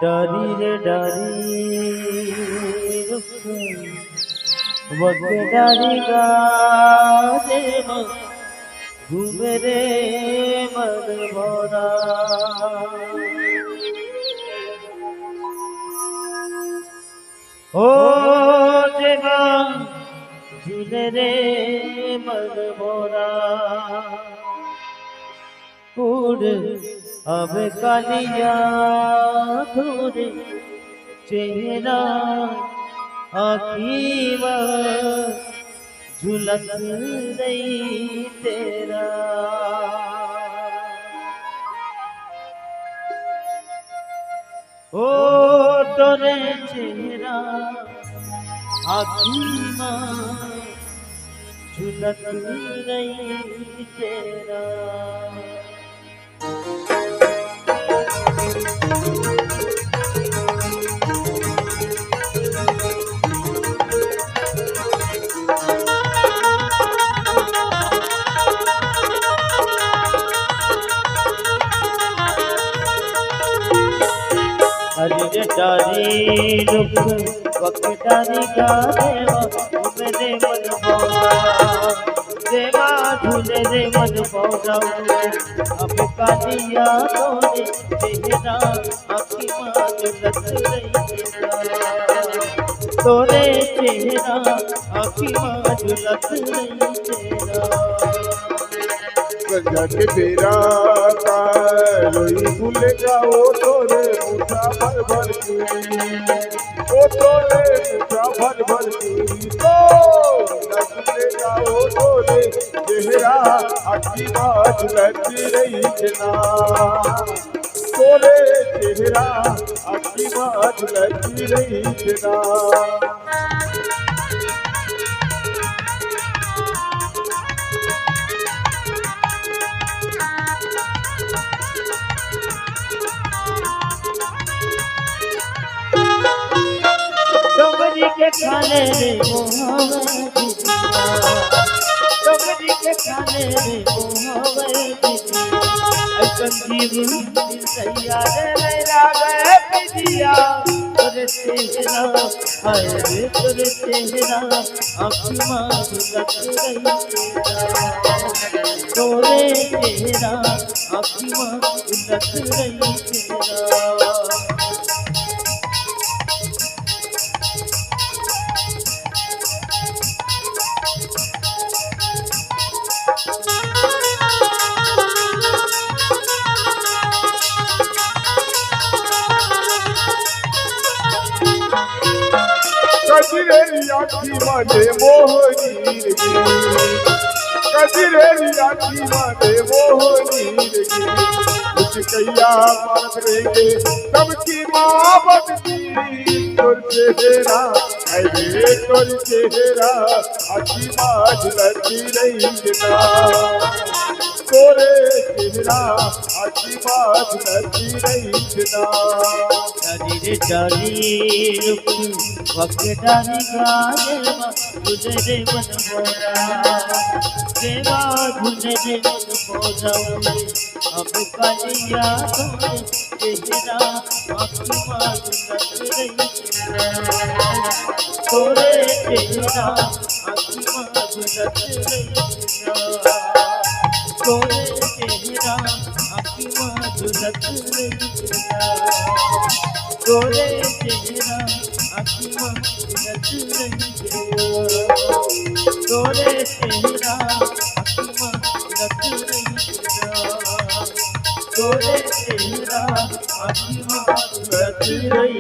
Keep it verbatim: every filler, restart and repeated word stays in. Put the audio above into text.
डारी रे डारी रुख, वक डारी गाजे म घूमे रे मन भौरा। ओ जेमा झूले रे मन भौरा। उड़ अब कालिया तोरे चेहरा आँखी म झुलत रही तेरा। ओ तोरे चेहरा आँखी म झुलत रही तेरा। अरे रे डारी रुख, वक डारी गाजे म घूमे रे मन भौरा। जेमा झूले रे मन भौरा, अब कालिया तोरे चेहरा आँखी म झुलत रही तेरा। तोरे चेहरा आँखी म झुलत रही तेरा। संझा के बेरा का रोई फूले का ओ तोरे मुठा भर भर चूड़ी, ओ तोरे मुठा भर भर चूड़ी, तो फूले का ओ तोरे चेहरा आँखी म झुलत रही तेरा। तोरे चेहरा आँखी म झुलत रही तेरा। डोंगरी के खाले रे मोहवे बिटिया, डोंगरी के खाले रे मोहवे बिटिया। ऐसन जीवन दिल सैया रे मेरा गए बिटिया। तोरे चेहरा, हाय रे तोरे चेहरा, आँखी म झुलत रही तेरा। तोरे चेहरा आँखी म झुलत रही तेरा। कजरेरी आँखी माने मोहनी रे, कजरेरी आँखी माने मोहनी रे, कुछ कैया मार देंगे सबकी माँ बनती। तोर चेहरा, अरे तोर चेहरा आँखी म झुलत रही तेरा। तोरे चेहरा आँखी म झुलत रही तेरा। डारी रे डारी रुख, वक डारी गाजे म झूले रे मन भौरा। जेमा झूले रे मन भौरा। अब कालिया तोरे चेहरा आँखी म झुलत रही तेरा। तोरे चेहरा आँखी म झुलत रही तेरा। तोरे चेहरा आँखी म झुलत रही तेरा। तोरे चेहरा आँखी म झुलत रही तेरा। तोरे चेहरा आँखी म झुलत रही तेरा। तोरे चेहरा आँखी म झुलत रही